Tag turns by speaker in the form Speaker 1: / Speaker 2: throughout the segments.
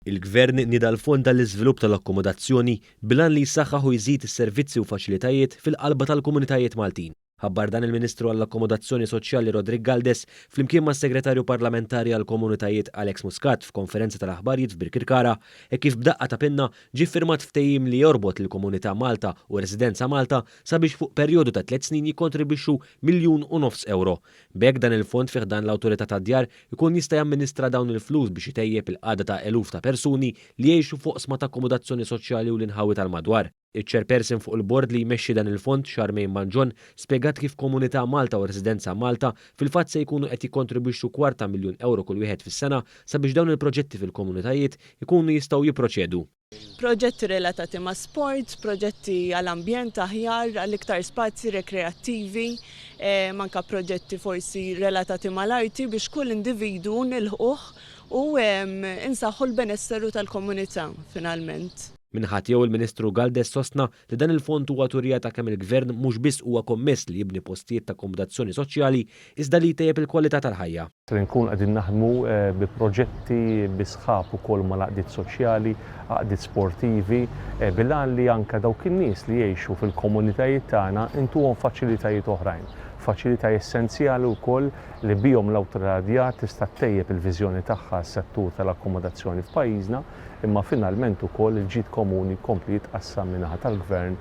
Speaker 1: Il-Gvern nieda l-Fond għall-Iżvilupp tal-Akkomodazzjoni bil-għan li jsaħħaħ u jżid is-servizzi u faċilitajiet fil-qalba tal-komunitajiet Maltin. Ħabbar dan il-Ministru għall-Akkomodazzjoni Soċjali Roderick Galdes flimkien mas-Segretarju Parlamentari għall-Komunitajiet Alex Muscat f'konferenza tal-aħbarijiet f'Birkirkara hekk kif b'daqqa ta' pinna ġie ffirmat ftehim li jorbot lill-Komunità Malta u Residenza Malta sabiex fuq perjodu ta' tlett snin jikkontribwixxu 1.5 miljun ewro. B'hekk dan il-fond fi ħdan l-Awtorità tad-Djar ikun jista' jamministra dawn il-flus biex itejjeb il-qagħda ta' eluf ta' persuni li jgħixu f'oqsma ta' akkomodazzjoni soċjali u l-inħawi tal-madwar. Iċ-Chairperson fuq il-bord li jmexxi dan il-fond, Charmaine Mangion, spjegat kif Komunità Malta u Residenza Malta fil-fatt se jkunu qed jikkontribwixxu kwart ta' miljun ewro kull wieħed fis-sena sabiex dawn il-proġetti fil-komunitajiet ikunu jistgħu jipproċedu.
Speaker 2: Proġetti relatati ma' sport, proġetti għal ambjent aħjar, għal iktar spazji rekreattivi, anke proġetti forsi relatati mal-arti biex kull individwu nilħquh u nsaħħu l-benesseru tal-komunità finalment.
Speaker 1: Min-naħa tiegħu il-Ministru Galdes sostna li dan il-fond huwa turija ta' kemm il-Gvern mhux biss huwa kommess li jibni postijiet ta' akkomodazzjoni soċjali iżda li jtejjeb il-kwalità tal-ħajja.
Speaker 3: Ser inkunu qegħdin naħdmu bi proġetti bi sħab ukoll mal-għaqdiet soċjali, għaqdiet sportivi, bil-għan li anke dawk in-nies li jgħixu fil-komunitajiet tagħna ntuhom faċilitajiet oħrajn. Faċilitajiet essenzjali wkoll li bihom l-Awtorità tad-Djar tista' ttejjeb il-viżjoni tagħha għas-settur tal-akkomodazzjoni f'pajjiżna, imma finalment ukoll il-ġid komuni jkompli jitqassam min-naħa tal-Gvern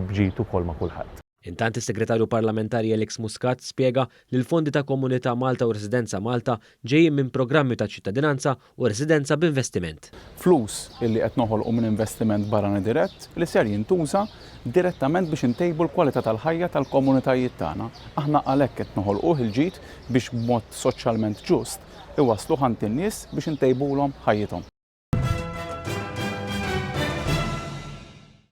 Speaker 3: b'ġid ukoll ma' kulħadd.
Speaker 1: Intant is-Segretarju Parlamentari Alex Muscat spjega li l-fondi ta' Komunità Malta u Residenza Malta ġejjin minn programmi ta' ċittadinanza u residenza b'investiment.
Speaker 4: Flus illi qed noħolqu minn investiment barrani dirett li ser jintuża direttament biex intejbu l-kwalità tal-ħajja tal-komunitajiet tagħna. Aħna għalhekk qed noħolquh il-ġid biex b'mod soċjalment ġust iwassluh għand in-nies biex intejbulhom ħajjithom.